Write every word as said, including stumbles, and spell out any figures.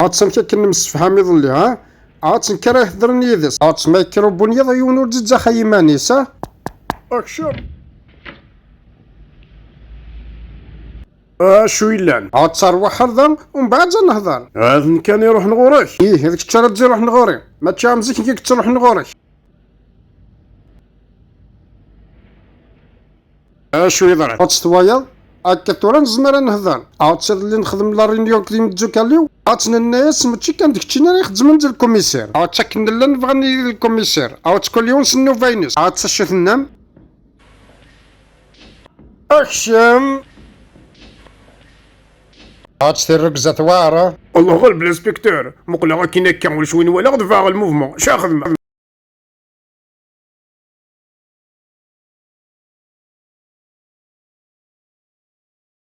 Ad amek akken nemsefham iḍelli, ha? Ad nekk ara iheddren yid-s. Ad ma yekker ubunyiḍ, yiwen ur d-ittaxay iman-is, ha? Akcem. Acu yellan? Ad terwaḥ ar da, umbeɛd ad nehder. D nekk ara iruḥen ɣur-k? Ih, d kečč ara d-iruḥen ɣur-i. Mačči am zik nekk i yettruḥen ɣur-k. Acu yeḍran? Ad twayeḍ? Akka tura nezmer ad nehder. Ad iḍelli nexdem la réunion di tmeddukal-iw. Ad nenna-yas mačči kan d keččini ara ixedmen d lkumisir. Ad akken nella nebɣa ad nili d lkumisir. Ad kul yiwen s nnuba-ines. Ad acu tennam? Akcem! Ad tirrugza tewɛer. Allah ɣaleb l'inspecteur. Muqleɣ akin akka ulac win walaɣ debɛeɣ le mouvement. Ca xedmeɣ?